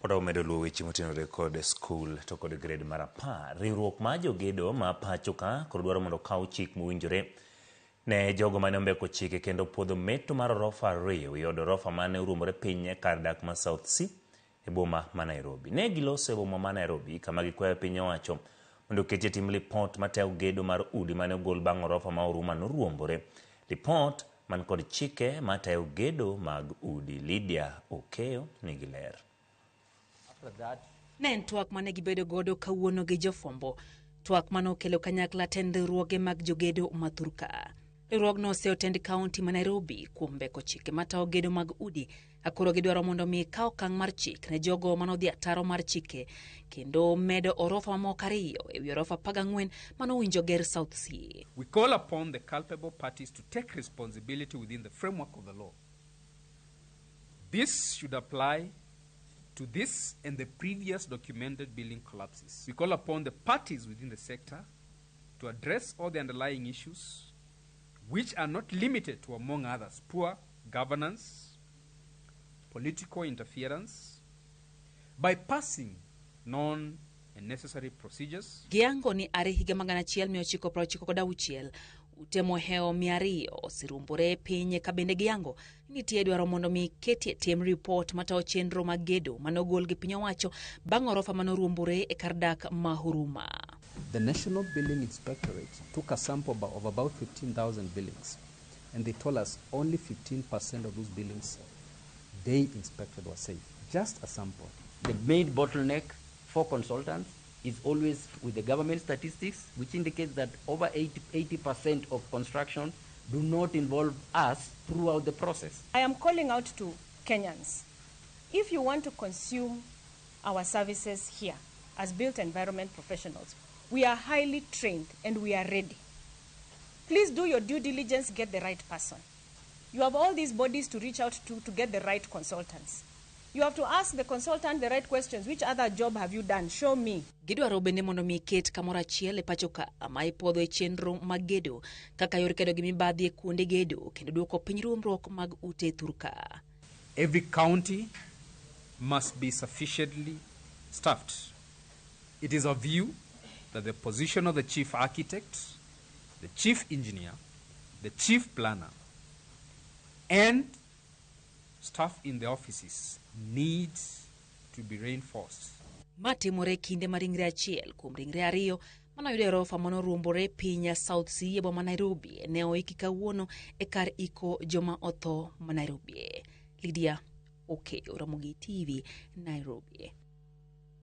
Pod wamedo luwo weche motenore kod skul to kod grade mar 10. Riwruok mar jogedo ma pacho ka koro dwaro mondo okaw chik mowinjore ne jogo mane ombeko chike kendo puodho meto mar orofa 2 wi od orofa mane oruombore piny e kar dak ma South C e boma ma Nairobi. Ne giloso e boma ma Nairobi kama gikwayo piny owacho mondo oketie tim lipot matayo gedo mar udi mane ogol bang' orofa ma Oruma noruombore. Lipot man kod chike matayo gedo mag udi. Lydia Okeyo nigi ler. Ne en twak mane gibedo godo kawuono gi jofwambo. Twak mane okelo kanyakla tend riwruoge mag jogedo ma thurka. Riwruogno oseyo tend kaunti ma Nairobi kuom mbeko chike matayo gedo mag udi ka koro gidwaro mondo mi kaw okang' mar chik ne jogo mane odhi ataro mar chike kendo medo orofa mamoko 2 ewi orofa 14 mane owinjo ger South C. We call upon the culpable parties to take responsibility within the framework of the law. This should apply to this and the previous documented building collapses. We call upon the parties within the sector to address all the underlying issues, which are not limited to, among others, poor governance, political interference, bypassing known and necessary procedures. Giango ni are higa magana achiel mia ochiko prochiko kod auchiel, ute mohewo 200 oseruombore piny ka bende giango nitie dwaro mondo mi ketie tim report matayo chenro mag gedo mane ogol gi piny owacho bang' orofa mane oruombore e kar dak ma Huruma. The National Building Inspectorate took a sample of about 15,000 buildings, and they told us only 15% of those buildings they inspected were safe. Just a sample. The main bottleneck for consultants is always with the government statistics, which indicates that over 80% of construction do not involve us throughout the process. I am calling out to Kenyans. If you want to consume our services here as built environment professionals, we are highly trained and we are ready. Please do your due diligence, get the right person. You have all these bodies to reach out to get the right consultants. You have to ask the consultant the right questions. Which other job have you done? Show me. Gidwaro bende mondo mi ket kamoro achiel e pacho ka ma ipuodho e chenro mag gedo kaka yor kedo gi mibadhi e kuonde gedo kendo duoko piny ruombruok mag ute thurka. Every county must be sufficiently staffed. It is our view that the position of the chief architect, the chief engineer, the chief planner, and staff in the offices needs to be reinforced. Ma timore kinde ma ringre achiel kuom ringre 2 manoyudo e orofa manoruombore piny South C e boma Nairobi ne oiki kawuono e kar iko joma otho ma Nairobi. Lydia Okeyo, Ramogi TV, Nairobi.